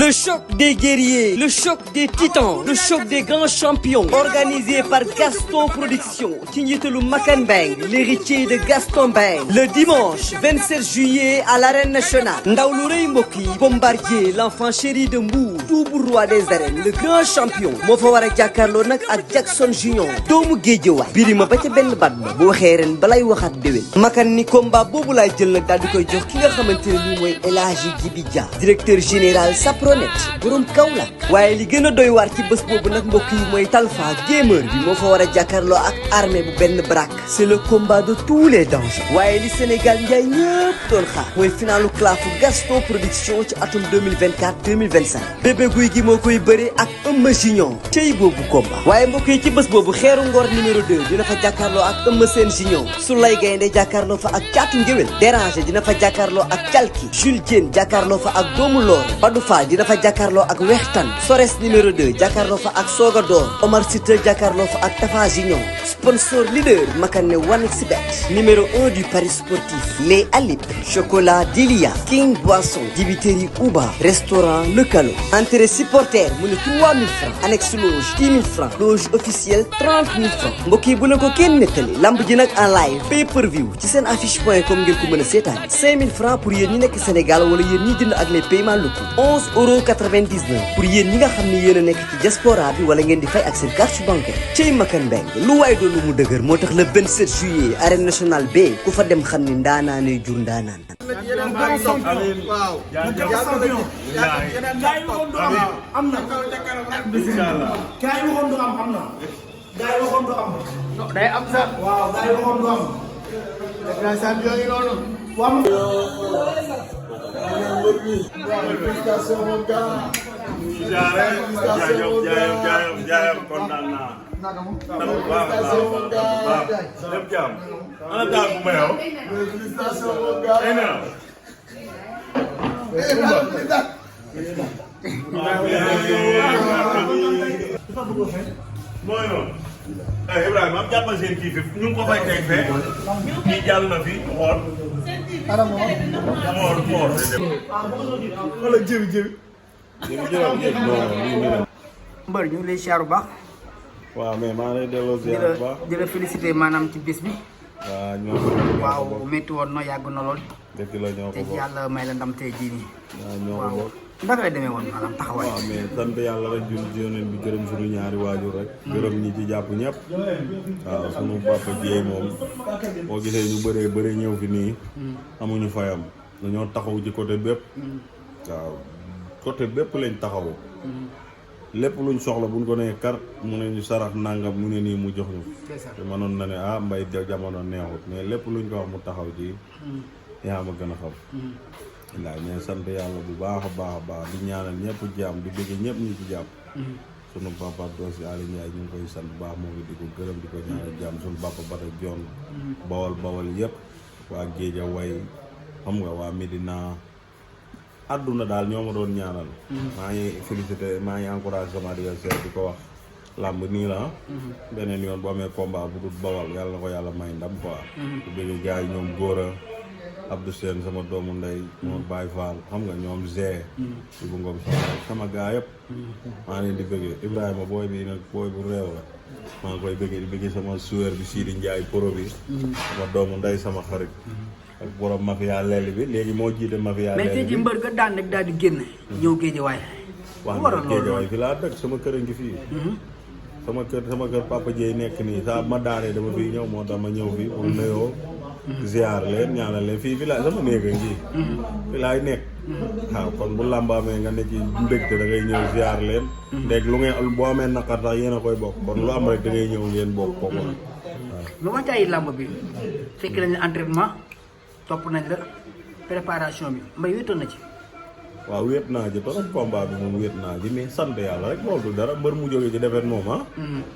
Le choc des guerriers, le choc des titans, le choc des grands champions. Organisé par Gaston Production, ci njiitalu Makan Bang, l'héritier de Gaston Bang. Le dimanche 27 juillet à l'arène nationale. Ndaw lu rëy mbokk yi, Bombardier, l'enfant chéri de Mbour, double roi des arènes, le grand champion. moo fa war a jàkkaarloo nag ak Jackson Junior, doomu Géejawaay. Birima ba ca benn bat ba bu waxee ren balay waxaat déwén. Makan ni combat boobu laay jël nag daal di koy jox ki nga xamante ne nii mooy El Hadji Djibi Dia, directeur général Sapronet, borom Kaolack. waaye li gën a doy waar ci bés boobu nag mbokk yi mooy Talfa gamer bi moo fa war a jàkkaarloo ak armée bu benn brak. c'est le combat de tous les dangers. waaye li Sénégal njaay ñëpp doon xaar mooy finalu clafu Gaston Production ci atum 2024-2025. bébé guy gi moo koy bëre ak Eumeu Junior, tey boobu combat. waaye mbokk yi ci bés boobu xeeru ngor numéro 2 dina fa jàkkaarloo ak Eumeu Sène Junior. Soulay Gaynde jàkkaarloo fa ak Caatu Ngéwél. Déranger dina fa jàkkaarloo ak Calki. Jules Diène jàkkaarloo fa ak Doomu Loor. Badou Fall dina fa jàkkaarloo ak Wextan. Sores numéro 2 jàkkaarloo fa ak Soga Door. Omar Sita jàkkaarloo fa ak Tafa Junior. Sponsor leader Makane 1xBet. numéro 1 du Paris sportif. Les Alip. Chocolat Dilia. King Boisson. Dibiteri Uba. Restaurant Le Calo. Entrée supporter mu ne 3000 francs. Annexe loge 10 000 francs. Loge officielle 30 000 francs. mbokk yi bu leen ko kenn nettali. lamb ji nag en live. pay per view ci seen affiche.com ngeen ko mën a seetaan. 5000 francs pour yéen ñi nekk Sénégal wala yéen ñi jënd ak les paiements locaux. 11,99 pour yéen ñi nga xam ne yéen a nekk ci diaspora bi wala ngeen di fay ak seen carte bancaire. cey Makan Bang lu waay doon lu mu dëgër moo tax le 27 juillet arène nationale B ku fa dem xam ni ndaanaanay jur ndaanaan. day am sax waaw day waxoon du am day champion yi noonu wam jaayam kontaan naa lépp jaam ana daal bu mayow mooy noonu Ibrahima am jàppal seen kii fi ñu ngi ko fay teg fee kii jàll na fi xool xool wala jëbi mbër ñu ngi lay siyaar bu baax. waaw mais maa ngi lay delloo ziar bu baax di la félicité maanaam ci bis bi. waaw ñoo waaw métti woon na yàgg na lool. dëgg la ñoo ko te bokk yàlla may la ndam tey jii nii. waaw ñoo ko bokk naka la demee woon maanaam taxawaay. waaw mais sant yàlla rek jul ci yoneen bi gërëm suñu ñaari waajur rek gërëm ñi ci jàpp ñëpp waaw sunu papa Dieye moom boo gisee ñu bëree ñëw fi nii amuñu fayam dañoo taxaw ci côté bépp waaw côté bépp lañ taxawu lépp luñ soxla buñ ko nee kar mu ne ñu sarax nangam mu ne nii mu jox ñu te mënoon na ne mbay jamono neexut mais lépp luñ ko wax mu taxaw ci yaa ma gën a xam wallaay mais sant yàlla bu baax a baax di ñaanal ñëpp jàmm di bëgg ñëpp ñi ci jàpp sunu papa Doosi Ali Ndiaye ñu ngi koy sant bu baax moom di ko gërëm di ko ñaanal jàmm sunu papa Bata Jon bawal yëpp waa Géejawaay xam nga waa Medina àdduna daal ñoo ma doon ñaanal maa ngi félicité maa ngi encouragé sama adversaire di ko wax làmb nii la beneen yoon bu amee combat bu dul bawal yàlla na ko yàlla may ndam quoi di bëgg gars yi ñoom góora Abdou Sène sama doomu ndey moom Baye Fall xam nga ñoom Zé di bu ngoom sama gaa yëpp maa leen di bëggee Ibrahima booy bi nag booy bu réew la maa ngi koy bëggee di bëggee sama suweur bi Sidi Ndiaye pro bi sama doomu ndey sama xarit ak borom mafia lelli bi léegi moo jiite mafia lelli bi mais tey ji mbër nga daan rek daal di génn ñëw Géejawaay waaw Géejawaay fi laa dëkk sama kër a ngi fii sama kër Papa Dieye nekk nii saa ma daanee dama fii ñëw moo tax ma ñëw fii pour nuyoo ziar leen ñaanal leen fii la sama néeg a ngi fi laay nekk waaw kon bu làmbaamee nga ne ci mbégte da ngay ñëw ziar leen ndeg lu ngeen boo amee naqar sax yéen a koy bokk kon lu am rek da ngay ñëw ngeen bokk ko waaw lu ma caay làmb bi fekk nañ entraînement topp nañ la préparation bi mbay wéetoon na ci waaw wéet naa ji trop combat bi moom wéet naa ji mais sant yàlla rek loolu du dara mbër mu jógee ci defet moom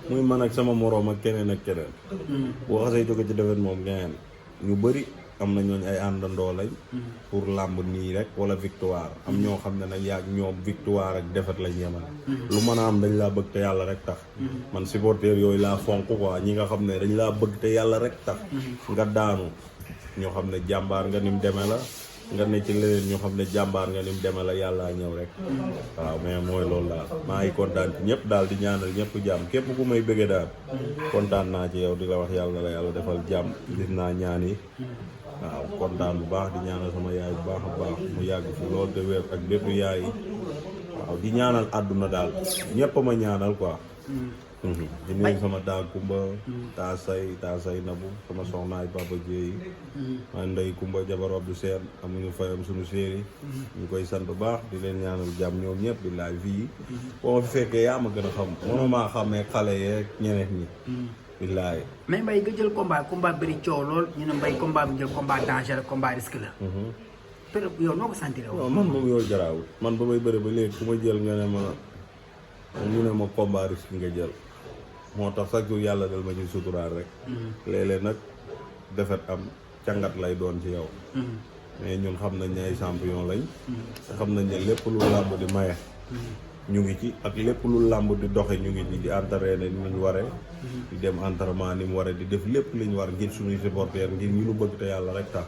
muy man ak sama moroom ak keneen boo xasee jóge ci defet moom ngeen ñu bëri am na ñooñ ay àndandoo lañ pour làmb nii rek wala victoire am ñoo xam ne nag yaag ñoom victoire ak défaite lañ yemal lu mën a am dañ laa bëgg te yàlla rek tax man supporter yooyu laa fonk quoi ñi nga xam ne dañ laa bëgg te yàlla rek tax nga daanu ñoo xam ne jàmbaar nga nim demee la nga ne ci leneen ñu xam ne jàmbaar nga ni mu demee la yàlla ñëw rek waaw mais mooy loolu daal maa ngi kontaan ci ñëpp daal di ñaanal ñëpp jàmm képp ku may bëggee daal kontaan naa ci yow di la wax yàlla la yàlla defal jàmm gis naa ñaan yi waaw kontaan bu baax di ñaanal sama yaay bu baax a baax mu yàgg fi loolu te wér ak bépp yaay yi waaw di ñaanal àdduna daal ñëpp ma ñaanal quoi di nuyu sama daa kumba taa say nabu sama soxnaay papa Jéey maa ndey kumba jabar Abdou Seen amuñu fayam suñu séeri ñu koy sant bu baax di leen ñaanal jàmm ñoom ñëpp di laay fii boo ma fi fekkee yaa ma gën a xam mënu maa xamee xale yeeg ñeneen ñi billaay mais Mbaye nga jël combat bëri coow lool ñu ne Mbaye combat bi jël combat danger combat risque la peut yow noo ko sentir non man moom yow garaawul man ba may bëri ba léegi ku ma jël nga ne ma ñu ne ma combat risque nga jël moo tax chaque jour yàlla dal ma ñuy suturaal rek léeg-léeg nag defet am càngat lay doon ci yow mais ñun xam nañ ne ay champion lañ xam nañ ne lépp lu làmb di maye ñu ngi ci ak lépp lu làmb di doxe ñu ngi ci di entraîner ni ñu waree di dem entraînement ni mu waree di def lépp li ñu war ngir suñuy supporter ngir ñu nu bëgg te yàlla rek tax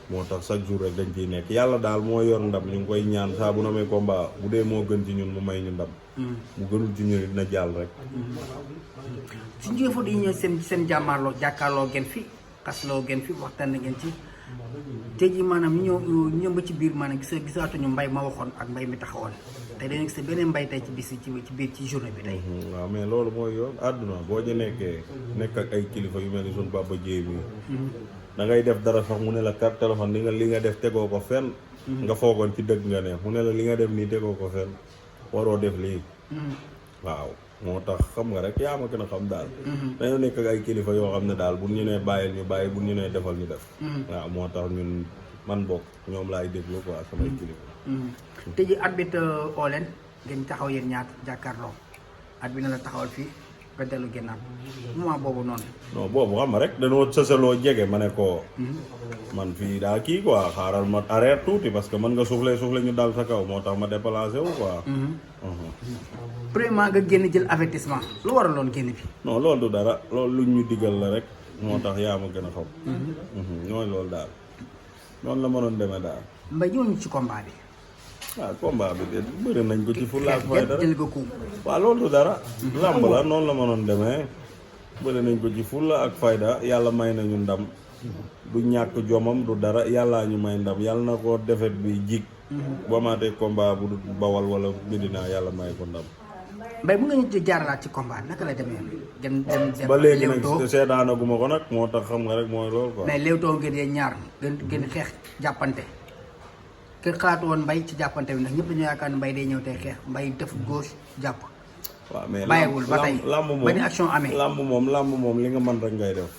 moo tax chaque jour rek dañ ciy nekk yàlla daal moo yor ndam ñu ngi koy ñaan saa bu na may combat bu dee moo gën ci ñun mu may ñu ndam mu gënul ci ñun dina jàll rek si jóge foofu dañuy ñëw seen jàmmaarloo jàkkaarloo ngeen fi xasloo ngeen fi waxtaan ngeen ci tey jii maanaam ñu ñëw ba ci biir maanaam gisaatuñu Mbaye ma waxoon ak Mbaye mi taxawoon tey dañu gis beneen Mbaye tey ci bis ci biir ci journée bi tey waaw mais loolu mooy yoon àdduna boo ñu nekkee nekk ak ay kilifa yu mel ni suñu papa Jéey mi da ngay def dara sax mu ne la carte téléphone li nga def tegoo ko fenn nga foogoon ci dëgg nga ne mu ne la li nga def nii tegoo ko fenn waroo def lii waaw moo tax xam nga rek yaa ma gën a xam daal dañoo nekk ak ay kilifa yoo xam ne daal bu ñu nee bàyyil ñu bàyyi bu ñu nee defal ñu def waaw moo tax ñun man bokk ñoom laay déglu quoi samay kilifa te ji arbitre oo leen ngeen taxaw yéen ñaar jàkkaarloo arbitre na la taxawal fii nga dellu ginnaaw moment boobu noonu non boobu xam nga rek dañoo sësaloo jege ma ne ko man fii daa kii quoi xaaral ma arrêté tuuti parce que mën nga soufflé ñu dal sa kaw moo tax ma déplacé wu quoi premièrement nga génn jël avertissement lu waraloon génn bi non loolu du dara loolu luñ ñu digal la rek moo tax yaa ma gën a xam ñooy loolu daal noonu la mënoon demee daal Mbaye ñëw ñu ci combat bi waaw combat bi de bëri nañ ko ci fulla ak fayda jël ko waaw loolu du dara làmb la noonu la mënoon demee bëri nañ ko ci fulla ak fayda yàlla may nañu ndam du ñàkk jomam du dara yàllaa ñu may ndam yàlla na ko defet bi jig ba maatee combat bu du Bawal wala Medina yàlla may ko ndam Mbaye bu nga ñu jaaralaat ci combat naka la demee dem ba léegi nag seetaanaguma ko nag moo tax xam nga rek mooy loolu quoi mais léewtoo ngeen yee ñaar ngeen xeex jàppante kenn xalaatu woon Mbaye ci jàppante bi ndax ñëpp dañoo yaakaar ne Mbaye day ñëw tey xeex Mbaye def gauche jàpp waaw mais bàyyiwul ba tey làmb moom ba ni action amee làmb moom li nga mën rek ngay def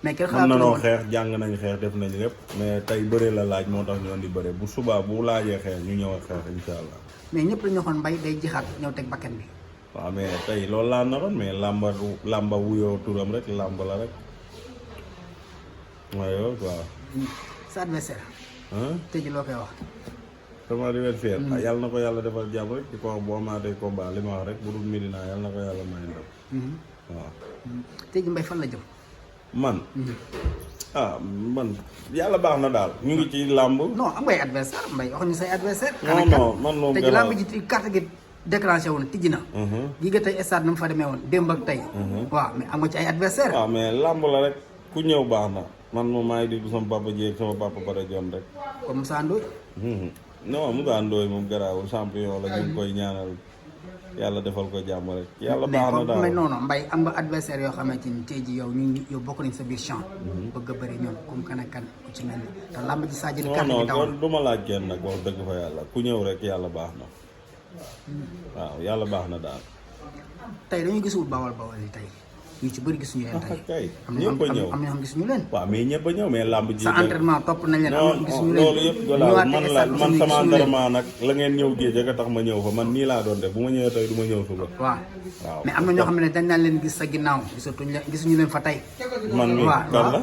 mais kenn mën xalaatu nanoo woon xeex jàng nañ xeex def nañ lépp mais tey bëre la laaj moo tax ñu andi bëre bu subaa bu laajee xeex ñu ñëw ak xeex insha allah mais ñëpp dañu waxoon Mbaye day jixaat ñëw teg bakkan bi waaw mais tey loolu laa naroon mais làmba wuyoo turam rek làmb la rek waaye yow waaw sa adversaire tey ji loo koy wax sama adversaire yàlla na ko yàlla defal jàmm rek di ko wax boo amaatee combat li ma wax rek bu dul Medina yàlla na ko yàlla may ndam waaw tey ji Mbaye fan la jëm man man yàlla baax na daal ñu ngi ci làmb non am ngay adversaire Mbaye waxuñu say adversaire non man moom tey ji làmb ji ci carte gi déclenché woon tijji na gi nga tey stade na mu fa demee woon démb ak tey waaw mais am nga ci ay adversaire waaw mais làmb la rek ku ñëw baax na man moom maa ngi déglu sama papa Jéeg sama papa Bara Dione rek comme Moussa Ndoye non Moussa Ndoye moom garaawul champion la ñu ngi koy ñaanal yàlla defal ko jàmm rek yàlla baax na daal mais non non Mbaye am nga adversaire yoo xamante ni tey ji yow yow bokk nañ sa biir champ bëgg a bëri ñoom comme kan ak kan ku ci mel ni te làmb ji Sadio di carte gi tawoon du ma laaj kenn nag wax dëgg fa yàlla ku ñëw rek yàlla baax na waaw yàlla baax na daal tey dañuy gisul bawal yi tey ñu ci bëri gisuñu leen tey kay am ñëpp a ñëw na ñoo xam gisuñu leen waaw mais ñëpp a ñëw mais làmb ji sa entraînement topp nañ leen am gisuñu leen loolu yëpp galaal man sama entraînement nag la ngeen ñëw géej a tax ma ñëw fa man nii laa doon def bu ma ñëwee tey du ma ñëw suba waaw waaw mais am na ñoo xam ne dañ naan leen gis sa ginnaaw gisuñu leen fa tey man mi kan la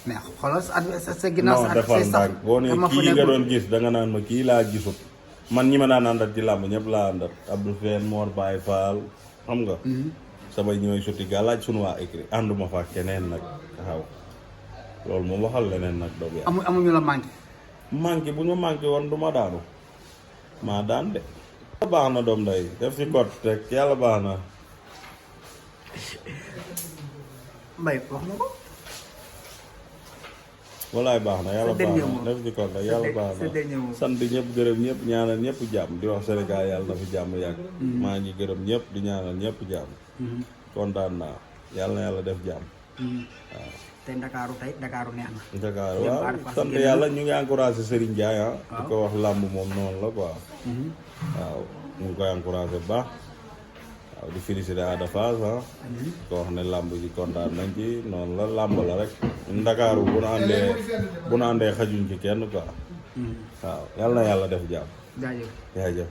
mais xoolal sa ginnaaw non defal ndànk boo ne kii nga doon gis da nga naan ma kii laa gisut man ñi ma daan àndat ci làmb ñëpp laa àndat Abdou Fène Mor Baye Fall xam nga samay ñooy sotti gàllaaj sunu waa écrit ànduma fa keneen nag waaw loolu moom waxal leneen nag doog ya amuñu la manqué bu ñu manqué woon du ma daanu maa daan de baax na doom day def ci kot rek yàlla baax na Mbaye wax na ko walaay baax na yàlla baax na def ci kot rek yàlla baax na sant ñëpp gërëm ñëpp ñaanal ñëpp jàmm di wax Sénégal yàlla na fi jàmm yàgg maa ngi gërëm ñëpp di ñaanal ñëpp jàmm kontaan naa yàlla na yàlla def jàmm waaw tey Ndakaaru neex na Dakar waaw sant yàlla ñu ngi encouragé Serigne Ndiaye di ko wax làmb moom noonu la quoi waaw ñu ngi koy encouragé bu baax waaw di félicité Ada Fass di ko wax ne làmb ji kontaan nañ ci noonu la làmb la rek Ndakaaru bu nu àndee xajuñ ci kenn quoi waaw yàlla na yàlla def jàmm jaajëf